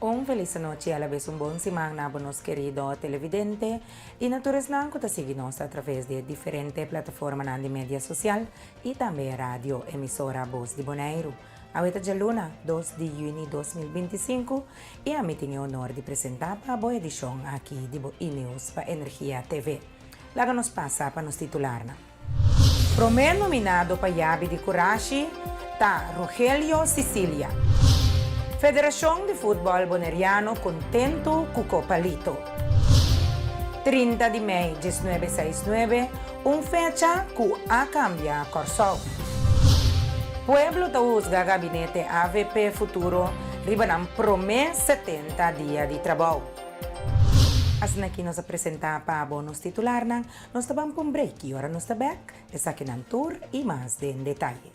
Un felis anochi y alabes un bon siman na bo nos kerido televidente y na tur esnan cu ta sigui nos a traves di e diferente plataformanan di media social y tambe radio emisora Bos di Boneiru. Awe ta djaluna, dos di yüni 2025 y ami tin e honor di presenta pa bo edishon aki di bo E-News pa Energia TV. Laga nos pasa pa nos titularnan. Promé nominado pa Yabi di Kurashi ta Rogelio Cicilia. Federashon di Futbòl Boneriano kontentu ku Kopa Lito. 30 di mei diesnuebe seis nuebe, un fecha ku a kambia Kòrsou. Pueblo ta husga gabinete avp Futuro riba nan promé 70 dia di trabou. Asina aki nos a presentá pa bo nos titularnan. Nos ta ban pa un break y ora nos ta bek, esakinan tur y mas den detaye.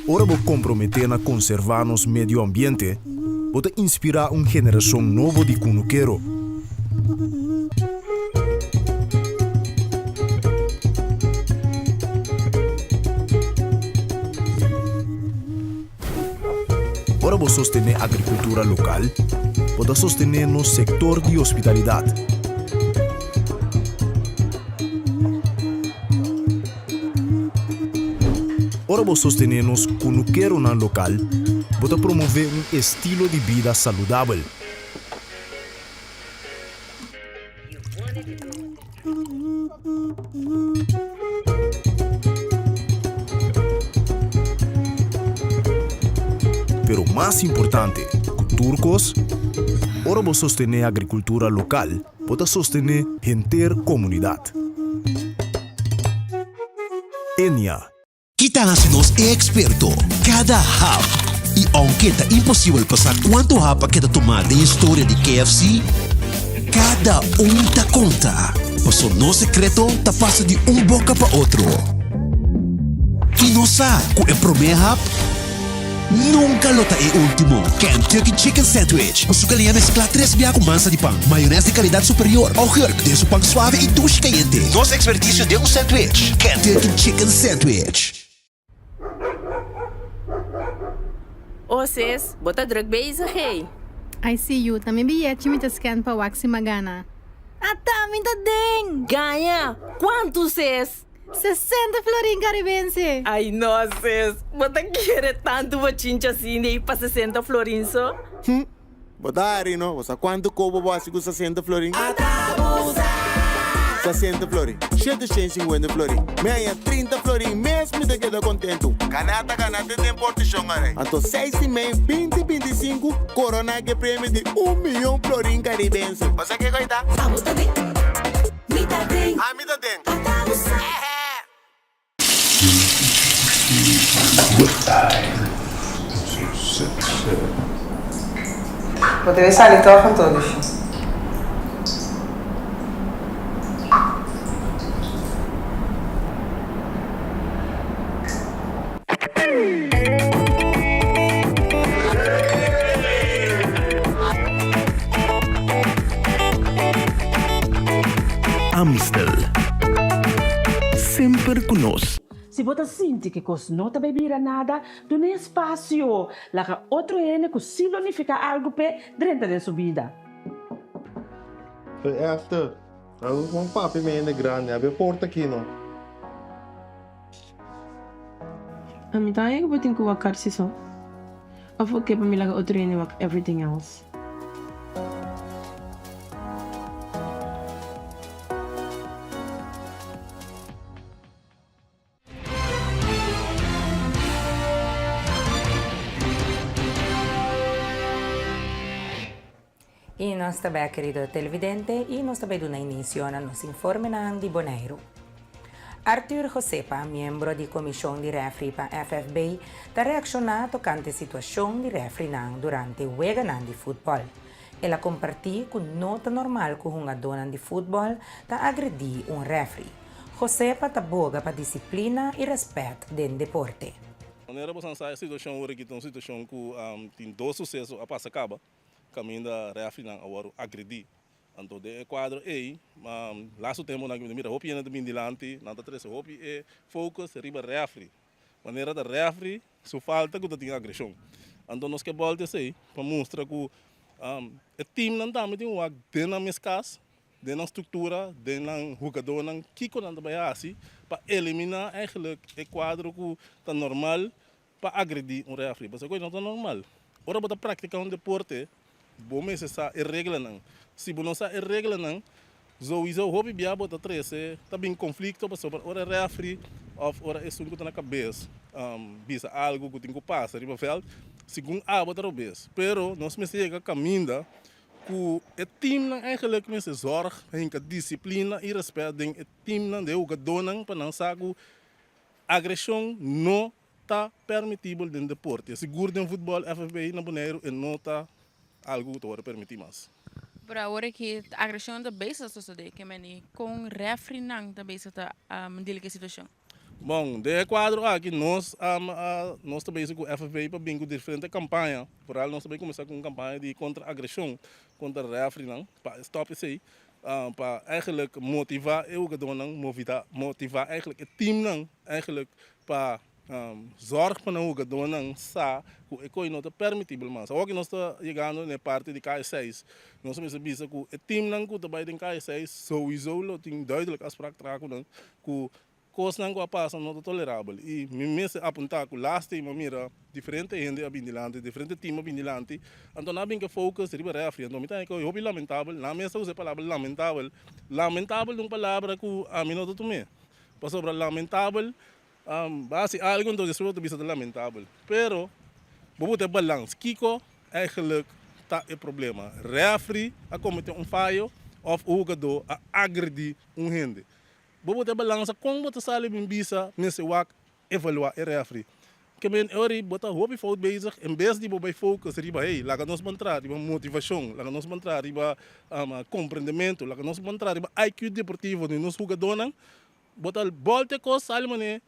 Ora bo komprometé na konservá nos medio ambiente, bo ta inspirá un generashon nobo di kunukero. Ora bo sostené agrikultura lokal, bo ta sostené nos sektor di hospitalidat. Ora bo sostené nos kunukeronan lokal, bo ta promové un estilo di bida saludabel. Pero mas importante ku tur kos, ora bo sostené agrikultura lokal, bo ta sostené henter komunidat. Enia. Ki ta hasi nos e eksperto? Kada hap! I ounke ta imposibel pa sa kuantu hap a keda tumá den historia di KFC, kada un ta konta, paso nos sekreto ta pasa di un boka pa otro. I nos sa ku e promé hap nunka lo ta e último. Kentucky Chicken Sandwich, ku su galiña mesklá tres bia ku mansa di pan, mayonès di kalidat superior, augurk den su pan suave i dushi kayente. Nos ekspertisio den un sandwich, Kentucky Chicken Sandwich. Oh sis, bo ta druk bezig hey. I see you, ta mi biyechi mi ta scan pa wak si m'a gana. Ata mi ta den! Gaña! Kuantu sis? 60 florin karibense! Ay no sis, bo ta kere tantu bochincha asina ei pa 60 florin so? Hm, bo ta hari no, bo sa kuantu kobo bo hasi ku 60 florin? 60 florin, shete shen sinkuenta florin, mi haña 30 florin mes mi ta keda kontentu. Gana ta gana te den portishon arai. Anto seis di mei binti 25 korona ke premio di un miyon florin karibense. Bo sa kiko ei ta? Abo ta den. Mi ta den. Ami ta den. Ata bo sa. Bo debe sali tòg anto, Lushi. Amstel. Semper ku nos. Si bo ta sinti ku e kos no ta bai bira nada, duna e espasio. Laga otro hende ku sí lo nifiká algu p'e drenta den su bida. Hey Esther, algo con papi mi hende grandi, a be porta aki no. Ami ta haña ku bo tin ku wak karsi so. Of bo ke pa mi laga otro hende wak everything else? I nos ta bek, kerido televidente, i nos ta bai duna inisio na nos informenan di Boneiru. Arthur Josepa, miembro di komishon di rèfri pa FFB, ta reakshoná tokante situashon di rèfrinan durante weganan di futbòl. El a kompartí ku no ta normal ku hungadónan di futbòl ta agredí un rèfri. Josepa ta boga pa disiplina i rèspèt den deporte. Manera boso a sa e situashon ora aki ta un situashon ku tin dos suseso a pasa kaba. Kaminda rèfrinan a wòrdu agredí. Anto den e kuadro ei, lastu temponan ku mi ta mira hopi hende ta bini dilanti, nan ta trese hopi e focus riba refri. Manera ta refri su falta ku ta tin agreshon. Anto nos ke bòlta esei pa mustra ku e teamnan tambe tin wak den nan mes kas, den nan struktura, den nan hugadónan kiko nan ta bai hasi pa eliminá eigenlijk e kuadro ku ta normal pa agredí un refri. Pasobra ku no ta normal. Ora bo ta praktiká un deporte, bo mester sa e reglanan. Si bo no sa e reglanan, souiso hopi bia bo ta trese, ta bin konflikto pasobra ora e refri òf ora esun ku ta na kabes bisa algu ku tin ku pasa riba vèlt, segun abo ta robes. Pero nos mester yega kaminda ku e teamnan eigenlijk mester zòrg pa hinka disiplina i rèspèt den e teamnan, den e hugadónan pa nan sa ku Agreshon no ta permitibel den deporte. Sigur den futbòl FFB na Boneiru e no ta algu ku ta wòrdu permití mas. Pero awor aki agreshon ta bezig ta sosodé, ke meni kon rèfrinan ta bezig ta deal ku e situashon? Bon, den e kuadro aki nos nos ta bezig ku FFB pa bin ku diferente kampaña. Vooral nos ta bay kuminsá ku un kampaña di kontra agreshon kontra rèfrinan pa stòp esei. Pa eigenlijk motiva e hugadónan, motiva eigenlijk e teamnan eigenlijk pa zorg pa nan hugadónan sa ku e koi no ta permitibel mas. Awor ku nos ta yegando na e parti di kaya seis, nos a mester bisa ku e teamnan ku ta bai den kaya seis souiso lo tin duidelijk afspraak traha ku nan ku Kosnan ku a pasa no ta tolerabel i mi mester apuntá ku lastima mira diferente hende a bin dilanti, diferente team a bin dilanti, anto nan a bin ke focus riba refri, anto mi ta haña ku hopi lamentabel, nan mes ta usa e palabra lamentabel, lamentabel ta un palabra ku ami no ta tum'é, pasobra lamentabel bo a hasi algu anto despues bo ta bisa ta lamentabel, pero bo por ta e balans kiko eigenlijk ta e problema, refri a kometé un fayo òf un hugadó a agredí un hende. Bo por ta balansa kon bo ta sali bin bisa mester wak evalua e refri. Ke men e ora bo ta hopi fout bezig en bes di bo bai focus riba hey laga nos ban traha riba motivashon, laga nos ban traha riba komprendementu, laga nos ban traha riba IQ deportivo di nos hugadónan, bo ta bolta e kos sali manera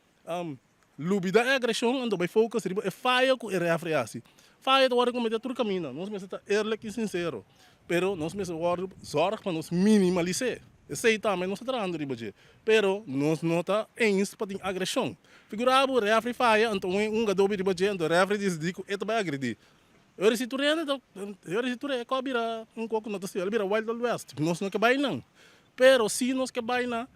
Lubida e agreshon anto bai focus riba e faya ku e refri hasi. Faya ta wòrdu kometé tur kaminda. Nos mester ta eerlijk i sinsero. Pero nos mester wòrdu zòrg pa nos minimalis'é. Esei tambe nos ta trahando riba dje. Pero nos no ta eens pa tin agreshon. Figurá bo refri faya anto un hungadó bin riba dje anto refri disidí ku e ta bai agredí. E ora si tur hende ta e ora si tur e kò bira un kos ku no ta sirbi. El a bira wild wild west. Nos no ke bai nan. Pero si nos ke bai na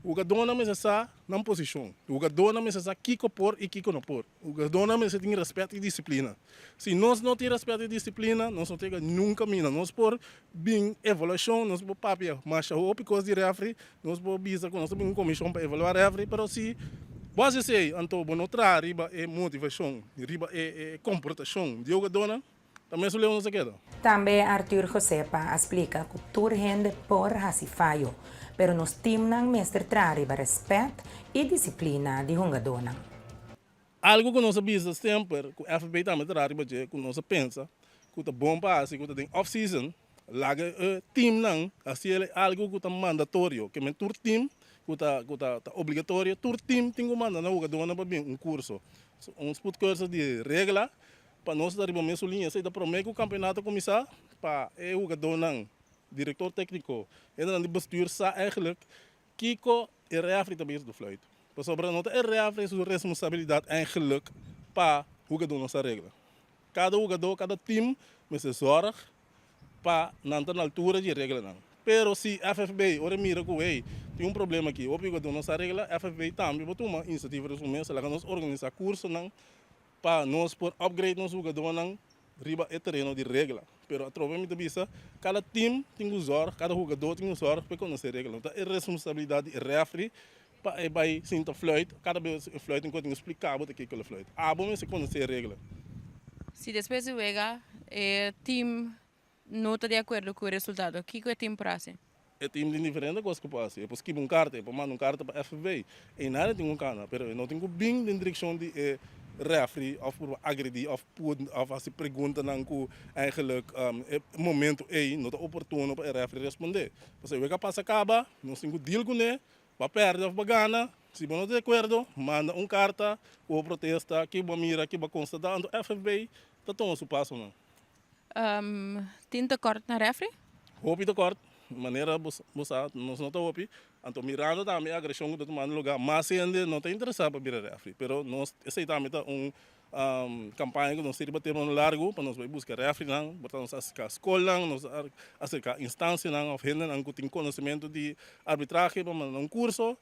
hugadónan mester sa nan posishon. Hugadónan mester sa kiko por i kiko no por. Hugadónan mester tin rèspèt i disiplina. Si nos no tin rèspèt i disiplina, nos no ta yega niun kaminda. Nos por bin evaluashon, nos por papia masha hopi kos di rèfri, nos por bisa ku nos ta bin un komishon pa evaluá rèfri, pero si bo hasi esei, anto bo no traha riba e motivashon, riba e komportashon di hugadónan. Ta mesun leu nos a keda. Tambe Arthur Josepa a splika ku tur hende por hasi fayo, pero nos timnan mester traha riba rèspèt i disiplina di hungadónan. Algu ku nos a bisa semper ku FFB tambe ta traha riba dje, ku nos a pensa ku ta bon pa hasi ku ta den off season, laga e timnan hasi el algu ku ta mandatorio, ke men tur tim ku ta ku ta obligatorio, tur tim tin ku manda nan hugadónan pa bin un kurso, un spoedcursus di regla Pa nos ta riba mesun liña, esei ta promé ku kampeonato a kuminsá pa e hugadónan, direktor tékniko, hendenan di bestuur sa eigentlik kiko e rèfri ta bezig di fluit. Pasobra no ta e rèfri su responsabilidat eigentlik pa hugadónan sa regla. Kada hugadó, kada tim mester zòrg pa nan ta na altura di e reglanan. Pero si FFB ora e mira ku hey, tin un problema aki, hopi hugadó no sa regla, FFB tambe por tuma inisiativa riba su mes, laga nos organisá kursonan Pa nos por upgrade nos hugadónan riba e tereno di regla. Pero atrobe mi ta bisa, kada team tin ku zòrg, kada hugadó tin ku zòrg pa e konosé regla. No ta e responsabilidat di e rèfri pa e bai sinta fluit, kada bes e fluit tin ku tin ku splika bo ta kiko el a fluit. Abo mester konosé e regla. Si despues di wega e team No ta di akuerdo ku e resultado. Kiko e tim por hasi? E tim tin diferente kos ku por hasi. E por skibi un karta, e por manda un karta pa FFB. Einan e tin un kana, pero e no tin ku bin den direkshon di e refri òf purba agredí òf òf hasi preguntanan ku eigenlik e momento ei no ta oportuno pa e refri respondé. Pasobra e wega pasa kaba, nos tin ku deal kuné, bo a pèrdè òf bo a gana. Si bo no ta di akuerdo, manda un karta ku bo protesta, ke bo a mira, ke bo a konstatá, anto FFB ta tuma su pasonan. Tin tekort na refri? Hopi tekort. Manera bo sa, nos no ta hopi, anto mirando tambe e agreshon ku ta tumando lugá, mas hende no ta interesá pa bira rèfri. Pero nos, esei tambe ta un kampaña ku nos tin riba término largu pa nos bai buska rèfrinan, por ta nos aserká skolnan, nos aserká instansianan òf hendenan ku tin konosementu di arbitrahe pa manda un kurso,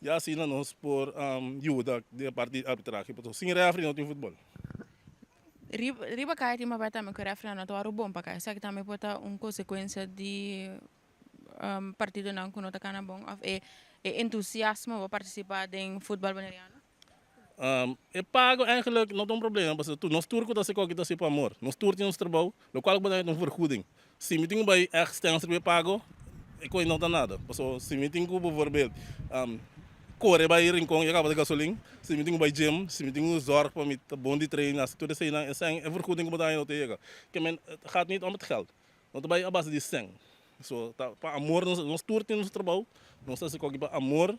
ya asina nos por yuda den e parti di arbitrahe, pasobra sin rèfri no tin futbòl. Riba kaya tin papia tambe ku refrinan no ta wòrdu bon pa kaya. Esaki tambe por ta un konsekuensia di partidonan ku no ta kana bon òf e entusiasmo pa partisipá den futbòl boneriano? E pago eigenlijk no ta un problema pasobra tur nos tur ku ta hasi koki ta hasi pa amor. Nos tur tin nos trabou, lokual ku bo ta haña ta un vergoeding. Si mi tin ku bai ègt stèns riba e pago, e koe no ta nada. Pasobra si mi tin ku bijvoorbeeld kore bai Rincon i a kaba di gasolin, si mi tin ku bai gym, si mi tin ku zòrg pa mi ta bon di train, hasi tur eseinan, esei e vergoeding ku bo ta haña no ta yega. Ke men, het gaat niet om het geld. No ta bai a base di sèn. So, ta pa amor nos, nos tur tin nos trabou, nos ta hasi koki pa amor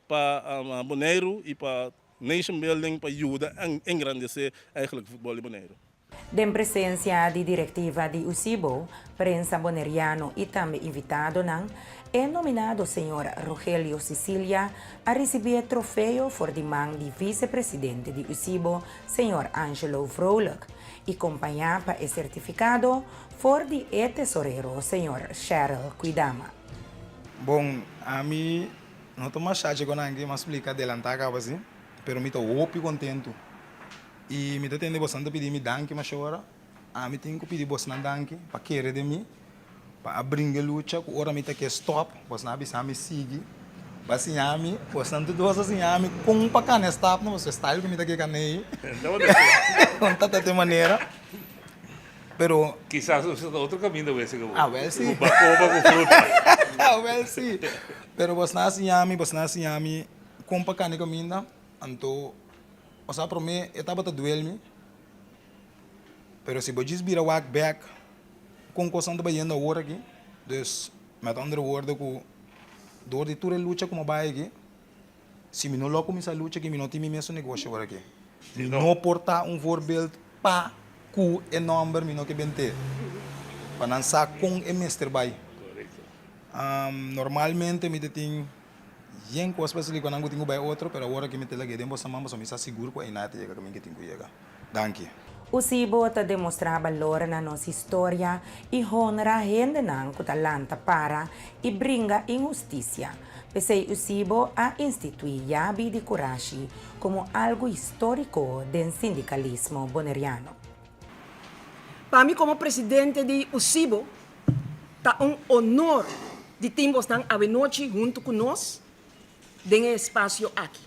pa Boneiru i pa nation building pa yuda engrandesé eigenlijk futbòl di Boneiru. Den presensia di direktiva di USIBO, prensa boneriano i tambe invitadonan, e nominado señor Rogelio Cicilia a risibí e trofeo for di man di visepresidente di USIBO, señor Angelo Vrolijk, i kompañá pa e sertifikado for di e tesorero, señor Sheryl Kuidama. Bon, ami no ta masha dje ku nan ke mas splika adelantá kaba si, pero mi ta hopi kontentu. I mi ta tende bosnan ta pidi mi danki masha ora. Ami tin ku pidi bosnan danki pa kere den mi, pa a bringa e lucha ku ora mi ta ke stòp, bosnan a bisa mi sigui. Bo a siña mi, bosnan tur dos a siña mi kon pa kana e stapnan, pasobra e style ku mi ta ke kana ei no ta ta te manera. Pero. Kisas nos ta otro kaminda wese ku bo. Awel si. Ku bakoba ku fruta. Awel si. Pero bosnan a siña mi, bosnan a siña mi kon pa kana e kaminda, anto. Osea prome e tabata duel mi, pero si bo djis bira wak bek kon kosnan ta bayendo awor aki, dus met andere woorden ku dor di tur e lucha ku mi a bai aki, si mi no lo kuminsá lucha aki mi no tin mi mesun negoshi awor aki. Mi no por ta un voorbeeld pa ku e nòmber mi no ke bent'é, pa nan sa kon e mester bai. Normalmente mi ta tin. Yen kos pa sali ku nan ku tin ku bai otro, pero awor aki mi ta lag'é den boso man pasobra mi sa sigur ku einan ta yega kaminda ke tin ku yega. Danki. Usibo ta demostrá balor na nos historia i honra hendenan ku ta lanta para i bringa inhustisia. P'esei Usibo a instituí Yabi di Kurashi komo algu históriko den sindikalismo boneriano. Pa mi komo presidente di Usibo Ta un honor di tin bosnan awenochi huntu ku nos den e espasio aki.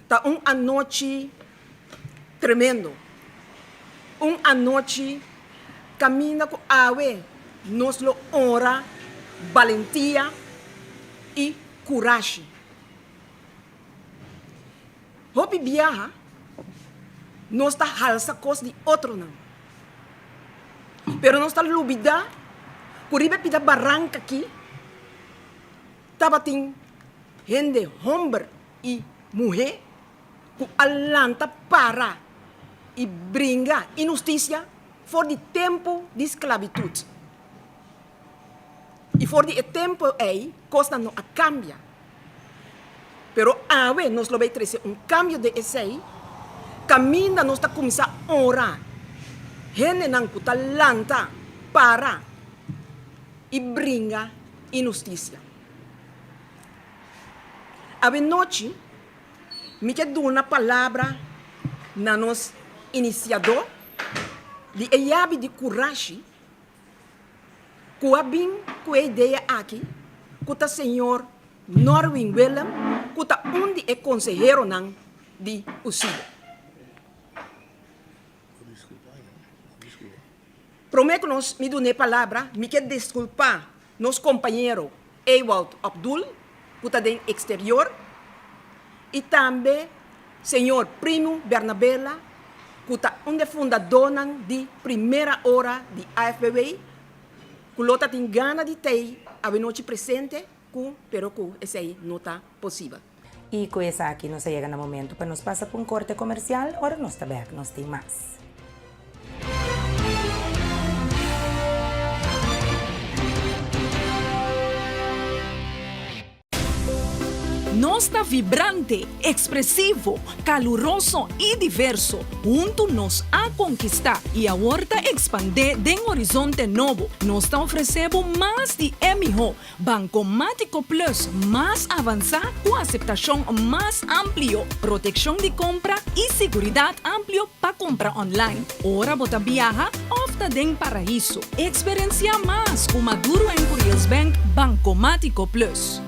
Ta un anochi tremendo, un anochi kaminda ku awe nos lo honra balentia i kurashi. Hopi biaha nos ta halsa kos di otronan, pero nos ta lubidá ku riba e pida baranka akí tabatin hende hòmber i muhé ku a lanta para i bringa inhustisia for di tempu di sklabitut. I for di e tempu ei kosnan no a kambia. Pero awe nos lo bay trece un cambio den esey, caminda nos ta cuminsa honra hendenan cu ta lanta para y bringa inhusticia. Awe nochi mi ke duna palabra na nos iniciador di e yabi di curashi, Ku a bin ku e idea aki ku ta señor Norwin Willem ku ta un di e konseheronan di USIBO. Promé ku nos mi dun'é palabra mi ke diskulpá nos kompañero Ewald Abdul ku ta den eksterior i tambe señor Primo Bernabela ku ta un de fundadónan di primera ora di AFBW ku lo ta tin gana di tei awenochi presente ku pero ku esei no ta posibel. I ku esaki nos a yega na momento pa nos pasa pa un korte komersial, ora nos ta bèk nos tin mas. Nos ta vibrante, ekspresivo, kaluroso i diverso. Huntu nos a konkistá i awor ta ekspandé den horizonte nobo. Nos ta ofresé bo mas di e mihó. Bankomátiko Plus mas avansá ku aseptashon mas amplio, protekshon di kompra i siguridat amplio pa kompra online ora bo ta biaha òf ta den paraiso. Eksperensiá mas ku Maduro en Curiels Bank Bankomátiko Plus.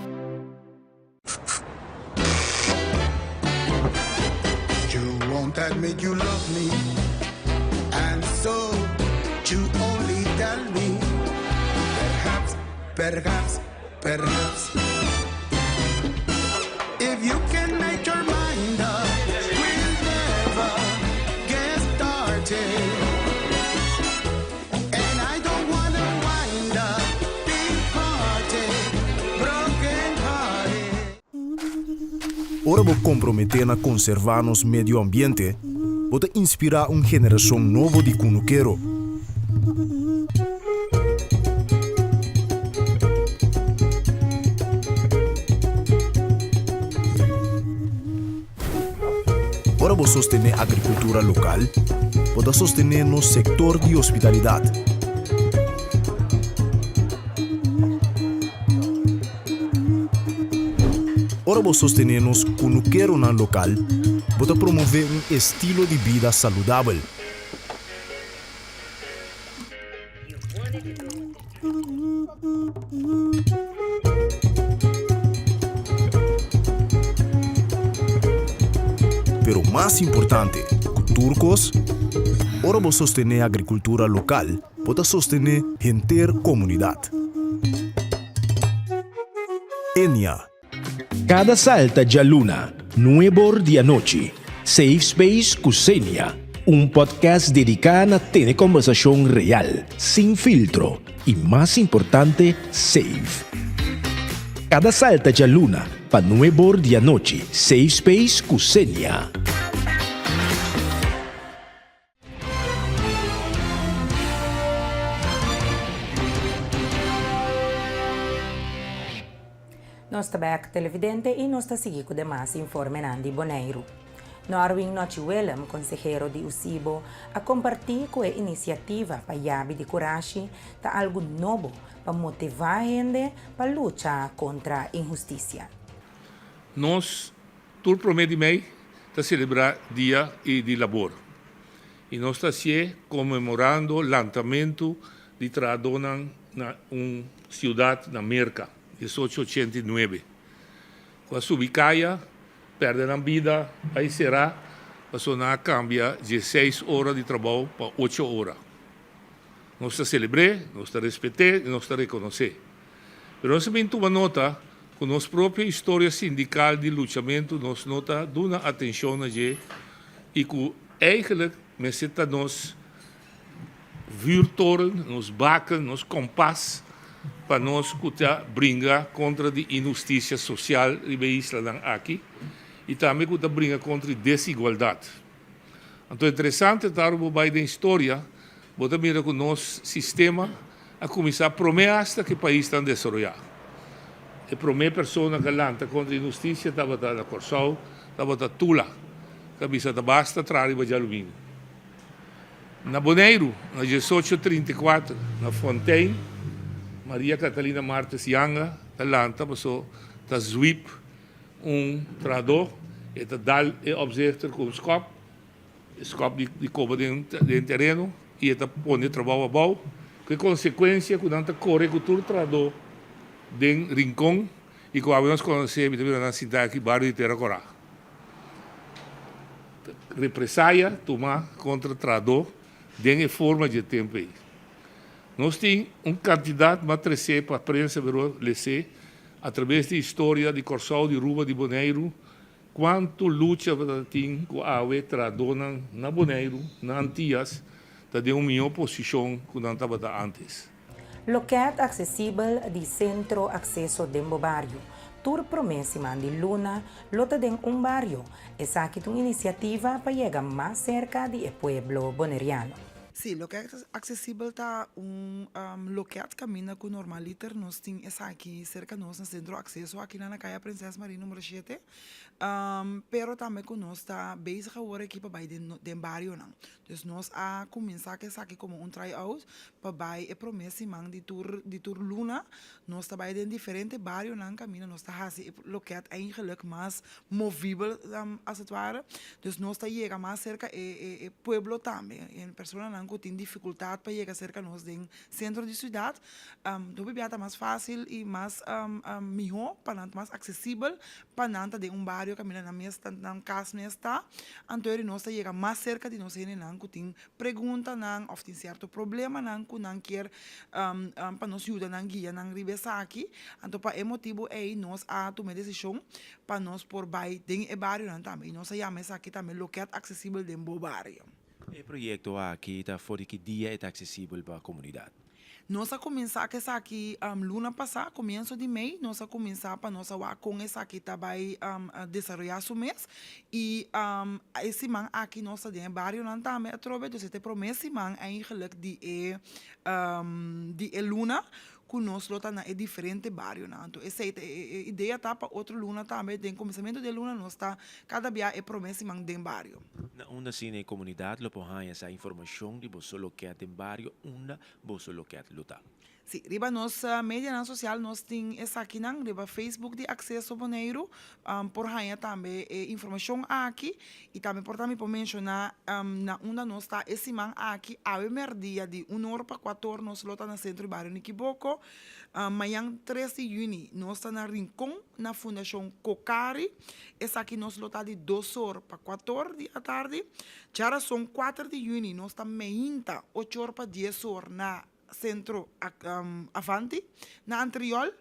You won't admit you love me And so you only tell me Perhaps, perhaps, perhaps If you can make your mind up We'll never get started And I don't wanna wind up Big party, broken hearted Ora bo komprometé na konservá nos medio ambiente, bo ta inspirá un generashon nobo di kunukero. Ora bo sostené agrikultura lokal, bo ta sostené nos sektor di hospitalidat. Ora bo sostené nos kunukeronan lokal, bo ta promové un estilo di bida saludabel. Pero mas importante ku tur kos, ora bo sostené agrikultura lokal, bo ta sostené henter komunidat. Enia. Kada salta djaluna, nuebor di anochi, Safe Space ku Xenia, un podcast dediká na tene kòmbersashon real, sin filtro i mas importante, safe. Kada salta djaluna pa nuebor di anochi, Safe Space ku Xenia. Nos ta bek televidente i nos ta sigui ku demas informenan di Boneiru. Norwin Nochi Willem, konsehero di USIBO, a kompartí ku e inisiativa pa Yabi di Kurashi ta algu nobo pa motivá hende pa lucha kontra inhustisia. Nos Tur promé di mei ta selebrá Dia i di Labor i nos ta hasié konmemorando lantamentu di trahadónan na un siudat na Merka, diesocho ochenta i nuebe, ku a subi kaya, pèrdè nan bida, bai será pasobra nan a kambia diesseis ora di trabou pa ocho ora. Nos ta selebr'é, nos ta respet'é i nos ta rekonosé. Pero nos a bin tuma nota ku nos propio historia sindikal di luchamentu nos no ta duna atenshon na dje i ku eigenlijk mester ta nos vuurtoren, nos baken, nos kompas pa nos ku ta bringa kontra di inhustisia sosial riba e islanan aki i tambe ku ta bringa kontra di desigualdat. Anto interesante ta ora bo bai den historia bo ta mira ku nos sistema a kuminsá promé asta ku e paisnan desaroyá. E promé persona ku a lanta kontra inhustisia tabata na Kòrsou, tabata Tula, ku a bisa ta basta traha riba djalumingu. Na Boneiru, na diesocho trinta i kuater, na Fontein, Maria Catalina Martes Janga ta lanta paso ta zwip Un trahadó e ta dal e opzichter ku un skòp, e skòp di koba den tereno i e ta pone e trabou abou, ku e konsekuensia ku nan ta kore ku tur trahadó den Rincon i ku awe nos konosé, mi ta mira nan sintá aki, bario di Tera Kòrá. Represaya tumá kontra trahadó den e forma dje tempu ei. Nos tin un kantidat mas tresé pa prensa pero lesé Atrabes di historia di Kòrsou, di Ruba, di Boneiru, kuantu lucha ta tin ku awe trahadónan na Boneiru, na Antias, ta den un mihó posishon ku nan tabata ántes. Lokèt aksesibel di Sentro Akseso den bo bario. Tur promé siman di luna lo ta den un bario. Esaki ta un inisiativa pa yega mas serka di e pueblo boneriano. Sí, loket aksesibel ta un loket kaminda ku normaliter nos tin esaki serka nos na Sentro Akseso aki na Kaya Prinses Marie numero shete, pero tambe ku nos ta bezig awor aki pa bai den den barionan. Dus nos a kuminsá ku esaki komo un try out pa bai e promé siman di tur di tur luna nos ta bai den diferente barionan kaminda nos ta hasi e loket eigenlijk mas movibel as het ware. Dus nos ta yega mas serka e e pueblo tambe. E personanan ku tin difikultat pa yega serka nos den sentro di siudat, hopi bia ta mas fásil i mas mihó pa nan, mas aksesibel pa nan ta den un bario kaminda nan mes ta, nan kas mes ta. Anto eri nos ta yega mas serka di nos hendenan ku tin preguntanan òf tin sierto problemanan ku nan kier pa nos yuda nan guia nan riba esaki. Anto pa e motibu ei nos a tuma e desishon pa nos por bai den e barionan tambe y nos a yama esaki tambe loket aksesibel den bo bario. E proyekto aki ta for di ki dia e ta aksesibel pa komunidat? Nos a kuminsá ku esaki luna pasá, komienso di mei, nos a kuminsá pa nos a wak kon esaki ta bai desaroyá su mes y e siman aki nos ta den e barionan tambe atrobe, dus e ta e promé siman eigenlijk di e di e luna ku nos lo ta na e diferente barionan. Anto esei ta e idea ta pa otro luna tambe, den kuminsamentu di e luna nos ta kada bia e promé siman den bario. Na unda asina e komunidat lo por haña sa informashon di boso lokèt den bario unda boso lokèt lo ta? Sí, riba nos medianan sosial nos tin esakinan, riba Facebook di Akseso Boneiru por haña tambe e informashon aki i tambe por ta mi por menshoná na unda nos ta e siman aki, awe mèrdia di un or pa kuator nos lo ta na Sentro di Bario Nikiboko, mañan tres di yüni nos ta na Rincon na Fundashon Kokari, esaki nos lo ta di dos or pa kuator di atardi, djarason kuater di yüni nos ta meinta ocho or pa dies or na Centro Avanti na Antriol.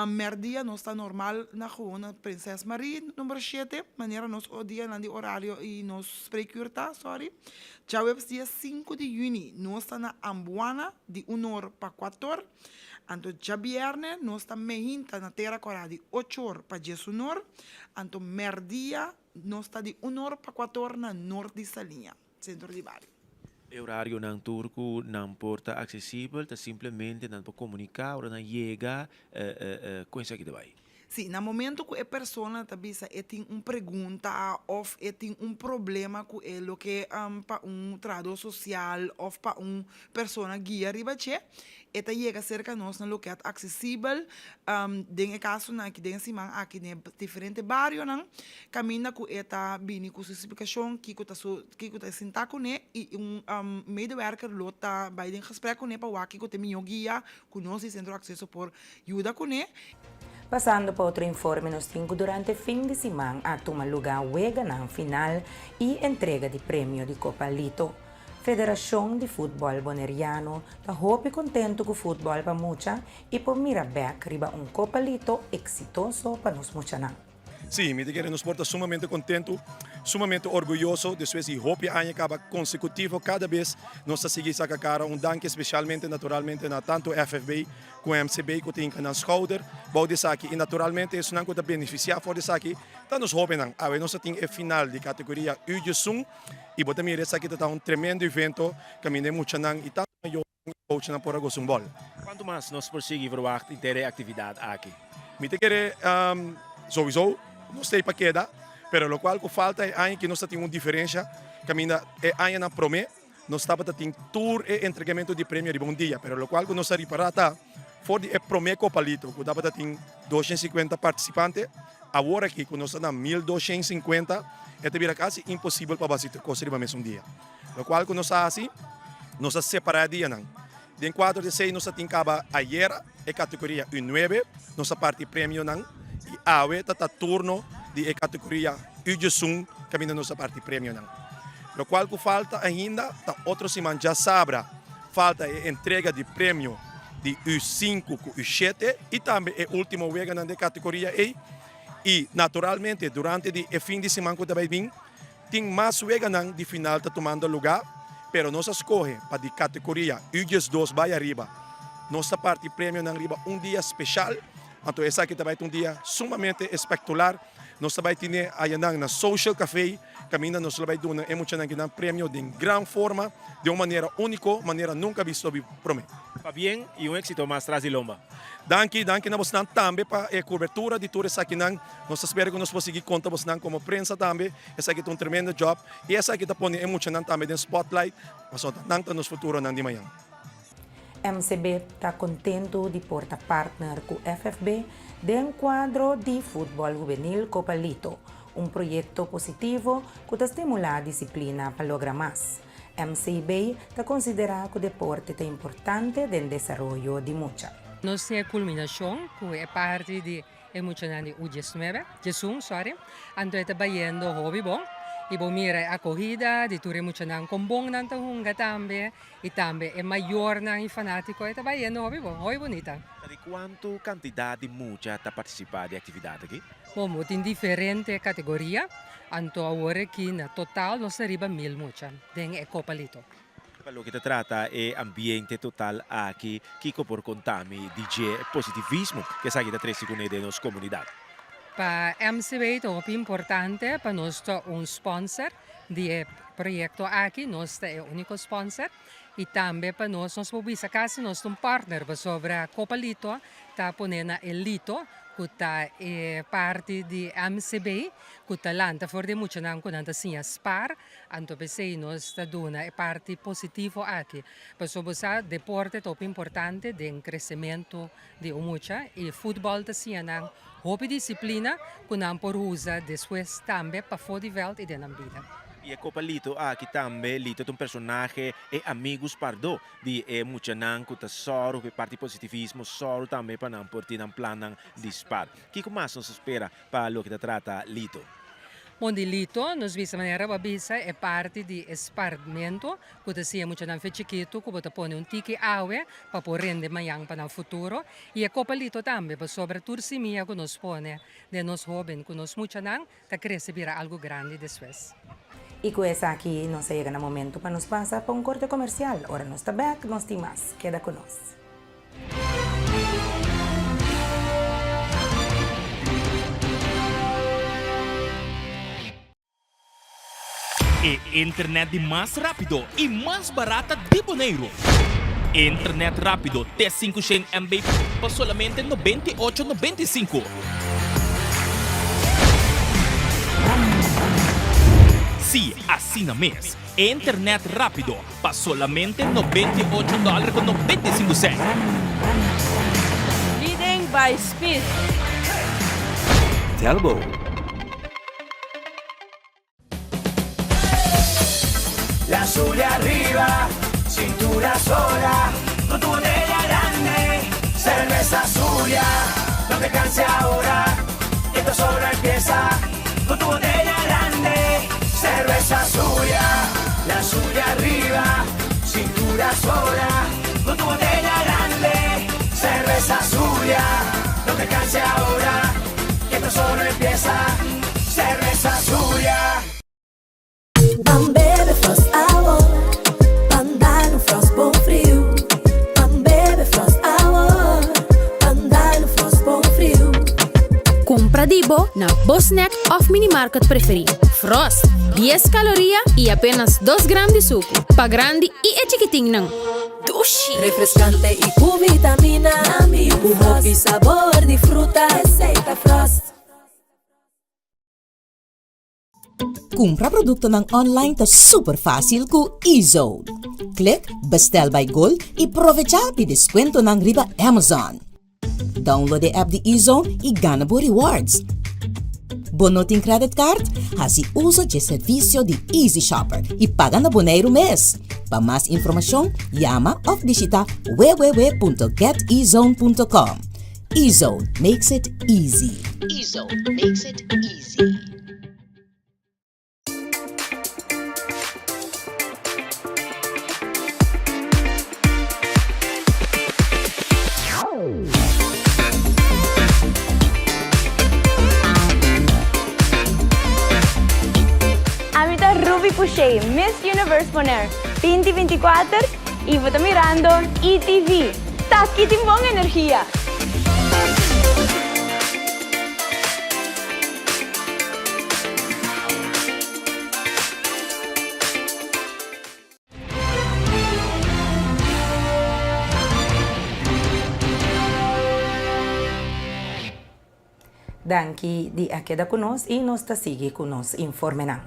Merdia nos ta normal na gewoon na Prinses Marie number shete, manera nos dianan di orario y nos spreekuur ta, sorry. Djaweps dia sinku di juni nos ta na Ambuana di un or pa kuator. Anto djabierne nos ta mehinta na Tera Kora di ocho or pa djesun or. Anto merdia nos ta di un or pa kuator na Noord di Saliña. Centro di bario. E orarionan tur ku nan por ta aksesibel ta simplemente nan por komuniká ora nan yega ku esaki ta bai. Sí, na momento ku e persona ta bisa e tin un pregunta òf e tin un problema ku e loke pa un trahadó sosial òf pa un persona guia riba dje, e ta yega serka nos na loke at aksesibel den e kasonan aki den e siman aki den e diferente barionan. Kaminda ku e ta bini ku su splikashon kiko ta su kiko ta sinta kuné i un medewerker lo ta bai den gesprek kuné pa wak kiko ta e mihó guia ku nos di Sentro Akseso por yuda kuné. Pasando pa otro informe nos tin ku durante fin di siman a tuma lugá weganan final i entrega di premio di Kopa Lito. Federashon di Futbòl Boneriano ta hopi kontentu ku futbòl pa mucha i por mira bèk riba un Kopa Lito eksitoso pa nos muchanan. Sí, mi ta kere nos por ta sumamente kontentu, sumamente orguyoso despues di hopi aña kaba konsekutivo kada bes nos ta sigui saka kara. Un danki spesialmente naturalmente na tantu FFB ku MCB ku ta hinka nan skouder bou di esaki i naturalmente esunnan ku ta benefisiá for di esaki ta nos hóbennan. Awe nos ta tin e final di kategoria U-diesun i bo ta mira esaki ta ta un tremendo evento kaminda e muchanan i tantu mayornan Coachnan por a gosa un bòl. Kuantu mas nos por sigui verwagt henter e aktividat aki? Mi ta kere souiso nos ta ei pa keda, pero lokual ku falta e aña aki nos ta tin un diferensha kaminda e añanan promé nos tabata tin tur e entregamentu di premio riba un dia, pero lokual ku nos a ripará ta for di e promé Kopalito ku tabata tin 250 partisipante, awor aki ku nos ta na 1250 e ta bira kasi imposibel pa basi tur kos riba mesun dia. Lokual ku nos a hasi, nos a separá e dianan. Den kuadro di esei nos a tin kaba ayera e kategoria U nuebe, nos a parti premionan i awe ta ta turno di e kategoria U diesun kaminda nos a parti premionan. Lokual ku falta ainda ta otro siman djasabra falta e entrega di premio di U sinku ku U shete i tambe e ultimo weganan den kategoria ei i naturalmente durante di e fin di siman ku ta bai bin Tin mas weganan di final ta tumando lugá, pero nos a skohe pa di kategoria U 12 bai ariba. Nos ta parti premionan riba un dia speshal, anto esaki ta bai ta un dia sumamente espektular. Nos ta bai tine ayanan na Social Café, kaminda nos lo bai duna e muchanan kinan premio den gran forma, den un manera úniko, manera nunka bisto promé. Pabien y un éxito mas tras di lomba. Danki, danki na bosnan tambe pa e cobertura di tur esakinan. Nos ta spera cu nos por sigui conta bosnan como prensa tambe. Esaki ta un tremendo job y esaki ta pone e muchanan tambe den spotlight pasobra nan ta nos futuronan di mañan. MCB ta contento di por ta partner cu FFB den cuadro di Futbol Hubenil Copa Lito, un proyecto positivo cu ta stimula disciplina pa logra mas. MCB ta konsiderá ku deporte ta importante den desaroyo di mucha. Nos tin e kulminashon ku e parti di e muchanan di U diesnuebe, diesun, sorry, anto e ta bayendo hopi bon i bo mira e akohida di tur e muchanan kon bon nan ta hunga tambe i tambe e mayornan i fanátiko e ta bayendo hopi bon, hopi bunita. Ta di kuantu kantidat di mucha ta partisipá di e aktividat aki? Bon, bo tin diferente kategoria, anto awor aki na total nos ta riba mil mucha den e Copa Lito. Pa loke ta trata e ambiente total aki, kiko por konta mi di dje positivismo ku esaki ta trese kuné den nos komunidat? Pa MCB ta hopi importante pa nos ta un sponsor di e proyekto aki, nos ta e úniko sponsor i tambe pa nos, nos por bisa kasi nos ta un partner pasobra Copa Lito ta pone na e Lito ku ta e parti di MCB ku ta lanta for di e muchanan ku nan ta siña spar, anto p'esei nos ta duna e parti positivo aki. Pasobra bo sa deporte ta hopi importante den kresementu di un mucha i futbòl ta siña nan hopi disiplina ku nan por usa despues tambe pafó di vèlt i den nan bida. I e Kopa Lito aki tambe, Lito ta un personahe, e amigu spardó di e muchanan ku ta sòru pa e parti positivismo, sòru tambe pa nan por tin nan plannan di spar. Kiko mas nos ta spera pa loke ta trata Lito? Bon di Lito, nos bisa manera bo a bisa e parti di e sparmento ku ta siña muchanan fe chikitu ku bo ta pone un tiki awe pa por rende mañan pa nan futuro i e Kopa Lito tambe pasobra tur simia ku nos pone den nos hoben ku nos muchanan ta krese bira algu grandi despues. I ku esaki nos a yega na momento pa nos pasa pa un korte komersial. Ora nos ta bèk, nos tin mas. Keda ku nos. E internet di mas rápido i mas barata di Boneiru. Internet rápido te 500 MB pa solamente 98 95. Sí, asina mes. Internet rápido pa solamente 98 dòler ku 95 sènt. Leading by Speed. Telbo. La Zulia arriba, cintura sola, con tu botella grande, cerveza Zulia, no te canses ahora, que esto solo empieza, con tu botella grande, cerveza Zulia, la Zulia arriba, cintura sola, con tu botella grande, cerveza Zulia, no te canses ahora, que esto solo empieza, cerveza Zulia. Ban bebe Frost awo, ban dal un Frost bon friu. Ban bebe Frost awo, ban dal un Frost bon friu. Kumpra di bo na bo snack òf minimarket preferí. Frost, dies kaloria i apenas dos gram di suku. Pa grandi i e chikitinnan. Dushi! Refrescante y cu vitamina. Cu hopi sabor di fruta. Esey ta Frost. Kumpra produktonan online ta super fásil ku eZone. Klik Bestel by Gold i provechá di deskuentonan riba Amazon. Download e app di eZone i gana bo rewards. Bo no tin credit card? Hasi uso dje servisio di Easy Shopper i paga na Boneiru mes. Pa mas informashon, yama òf bishita www.getezone.com. eZone makes it easy. eZone makes it easy. Ami ta Ruby Pouchet, Miss Universe Bonaire 2024 y bo ta mirando ETV. Taki tin bon energia! Danki di a keda ku nos i nos ta sigui ku nos informenan.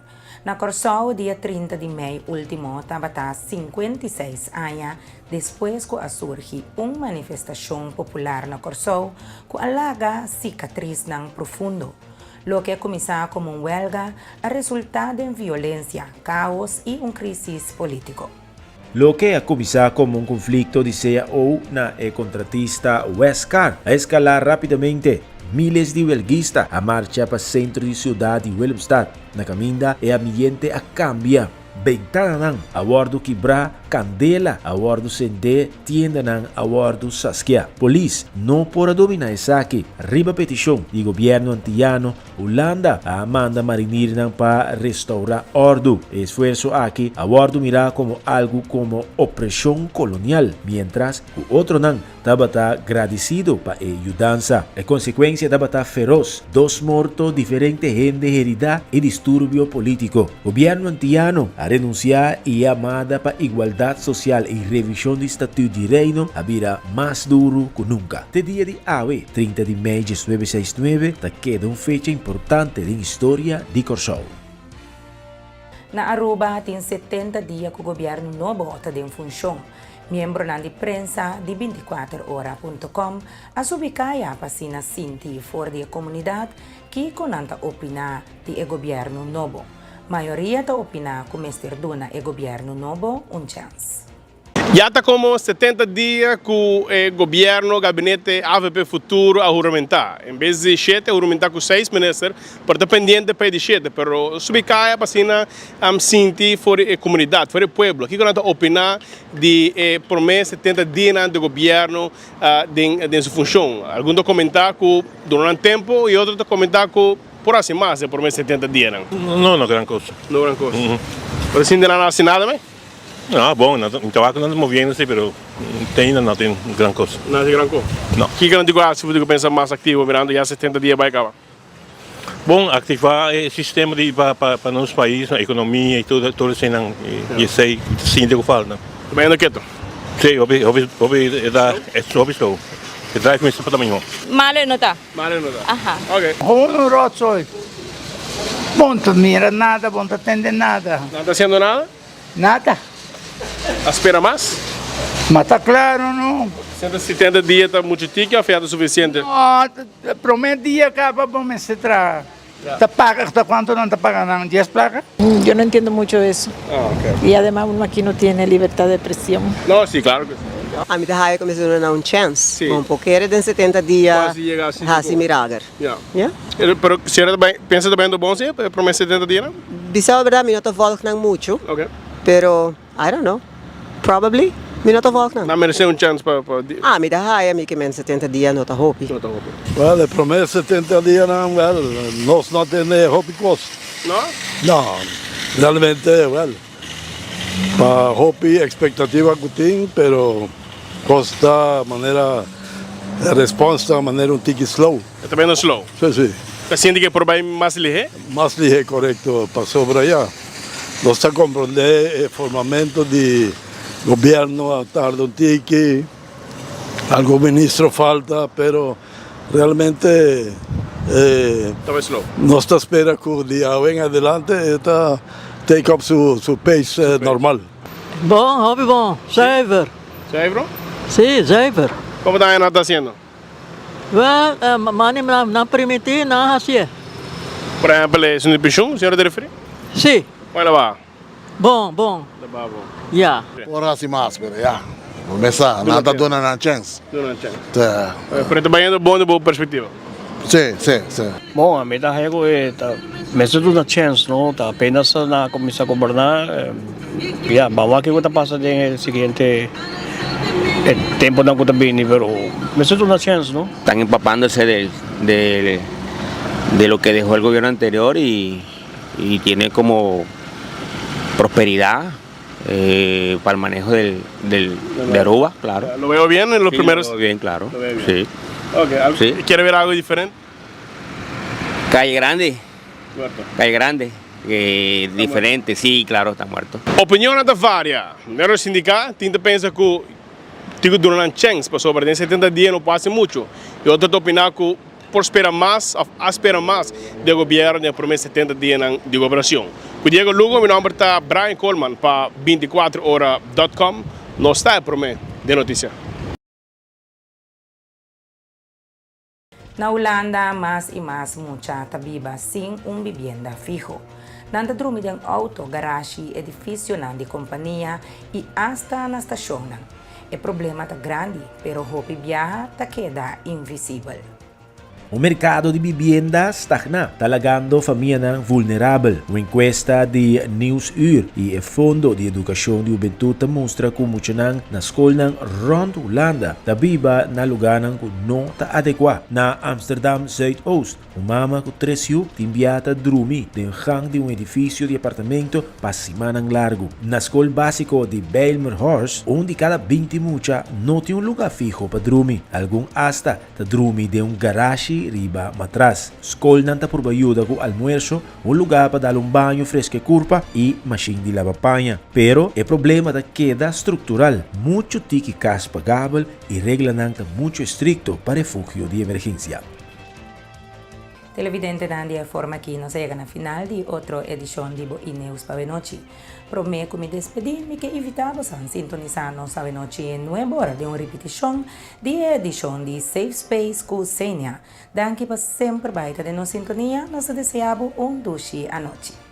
Na Kòrsou dia 30 di mei último tabata 56 aña despues ku a surgi un manifestashon popular na Kòrsou ku a laga sikatrisnan profundo. Loke a kuminsá komo un wèlga a resultá den violensia, káos i un krísis polítiko. Loke a kuminsá komo un konflikto di cao na e kontratista Westcar a eskalá rápidamente. Míles di wèlguista a marcha pa sentro di siudat di Willemstad. Na kaminda e ambiente a kambia. Bentananan a wòrdu kibrá, kandela a wòrdu sendé, tiendanan a wòrdu saskeá. Polis no por a dominá esaki. Riba petishon di gobièrnu antiyano, Hulanda a manda marinirnan pa restourá òrdu. E esfuerso aki a wòrdu mirá komo algu komo opreshon kolonial, miéntras ku otronan tabata gradisido pa e yudansa. E konsekuensia tabata feros, dos morto, diferente hende heridá i disturbio polítiko. Gobièrnu antiano a renunsiá i e yamada pa igualdat sosial i revishon di Statüt di Reino a bira mas duru ku nunka. Te dia di awe, 30 di mei 1969, ta keda un fecha importante den historia di Kòrsou. Na Aruba tin 70 dia ku gobièrnu nobo ta den funshon. Miembronan di prensa di 24 ora punto com a subi kaya pa asina sinti for di e komunidat kiko nan ta opiná di e gobièrnu nobo. Mayoria ta opiná ku mester duna e gobièrnu nobo un chèns. Ya ta komo 70 dia ku e gobièrnu, gabinete avp Futuro a huramentá. En bes di shete a huramentá ku seis minister, pero ta pendiente pa e di shete. Pero subi kaya pa asina sinti for di e komunidat, for di e pueblo, kiko nan ta opiná di e promé 70 dianan di gobièrnu den su funshon. Algun ta komentá ku duna nan tempu i otro ta komentá ku por hasi mas den promé 70 dianan. No, no gran kos. No gran kos. Pero sinti nan a hasi nada mei? Ah, bon, nan ta wak nan ta moviéndose, pero te ainda no tin gran kos. No hasi gran kos? No. Kiko nan tin ku hasi pa pensa mas aktivo mirando ya 70 dia bai kaba? Bon, aktivá e sistema di pa pa nos pais, nos ekonomia i tur tur eseinan i esei ta sinti ku falta. Ta bayendo ketu? Si, hopi hopi hopi e ta hopi slow. E drive mester por ta mihó. Malo e no ta. Malo e no ta. Aha. Ok. Gewoon un rotzooi. Bon ta mira nada, bon ta tende nada. Nan ta hasiendo nada? Nada. A spera mas? Ma ta claro no. 170 dia ta mucho tiki of ya ta suficiente? No, prome dia caba bo mester traha. Ta paga, ta cuanto nan ta paga nan? Dies placa? Yo no entiendo mucho de eso. Ah, ok. Y ademas uno aquí no tiene libertad de expresión. No, sí, claro que sí. Ami ta haya ku mester duna nan un chèns. Sí. Bon por kere den 70 dia Quasi yega así hasi mirager. Ya. Ya. Pero señora ta bay, pensa ta bayendo bon sí, pa e prome 70 dianan? Bisa bo berdad mi no ta volg nan mucho. Ok. Pero I don't know. Probably mi no ta volg nan. Nan merece un chance pa pa. Ah mi ta haya mi ke men 70 dia no ta hopi. No ta hopi. Wel e prome 70 dianan wel nos no tene hopi kos. No? No. Realmente wel pa hopi expectativa ku tin pero kos ta manera e respons ta manera un tiki slow. E ta bayendo slow? Si si. Ta sinti ke por bay mas lihe? Mas lihe korekto pasobra ya nos ta komprondé e formamento di gobierno a tarda un tiki, algun ministro falta pero realmente Ta bay slow. nos ta spera ku di awe en adelante e ta take up su pace normal. Bon, hopi bon. Zuiver. Zuiver? Si, zuiver. Como ta nan ta haciendo? Wel, mani nan permiti, nan hacié. Por ehempel, e sunu di pensioen, señora ta referi? Si. Como la baha? Bon, bon. La baha bon. Ya. Por haci mas, pero ya. Bo mes sa, nan ta duna nan chens. Duna nan chens. Pero ta bayendo bon di bo perspectiva? Si, si, si. Bon, ami ta haya cu e ta mester duna chens, no? Ta apenas nan a cuminsa goberna. Ya, ban wak kico ta pasa den e siguiente e temponan cu ta bini, pero mester duna chens, no? Están empapándose de, de, de lo que dejó el gobierno anterior y, y tiene como prosperidad eh, para el manejo del, del, de Aruba, claro. Lo veo bien en los Sí, primeros. Lo veo bien, claro. Lo veo bien. Sí. Ok, al- Sí. ¿Quiere ver algo diferente? Calle Grande. Muerto. Calle Grande. Eh, diferente, sí, claro, está muerto. Opinionnan ta varia. Mero sindiká tin ta pensa ku tin ku duna nan chèns pasobra den 70 dia no por hasi muchu. I otro ta opiná ku. por spera mas of a spera mas di e gobierno den e prome 70 dianan di gobernacion. Cu Diego Lugo, mi nomber ta Brian Koolman pa 24 ora dot com, nos ta e prome den noticia. Na Hulanda mas i mas mucha ta biba sin un bibienda fiho. Nan ta drumi den outo, garashi, edifisionan di kompania i asta na stashonnan. E problema ta grandi, pero hopi biaha ta keda invisibel. Un merkado di bibienda stagná ta lagando famianan vulnerabel. Un enkuesta di Nieuwsuur i e Fondo di Edukashon di Hubentut ta mustra ku muchanan na skolnan rònt Hulanda ta biba na lugánan ku no ta adekuá. Na Amsterdam Zuidoost, un mama ku tres yu tin bia ta drumi den gang di un edifisio di apartamento pa simannan largu. Na skol básiko di Bijlmerhorst, un di kada 20 mucha no tin un lugá fiho pa drumi. Algun asta ta drumi den un garashi riba matras. Skolnan ta purba yuda ku almuerso, un lugá pa dal un baño freske kurpa i mashin di laba paña. Pero e problema ta keda struktural, muchu tiki kas pagabel i reglanan ta muchu estrikto pa refugio di emergensia. Televidentenan di e forma aki nos a yega na final di otro edishon di bo E-Nieuws pa awenochi. Promé ku mi despedí, mi ke invitá bosan sintonisá nos awenochi nuebe ora den un ripitishon di e edishon di Safe Space ku Senia. Danki pa semper bai ta den nos sintonia, nos ta deseá bo un dushi anochi.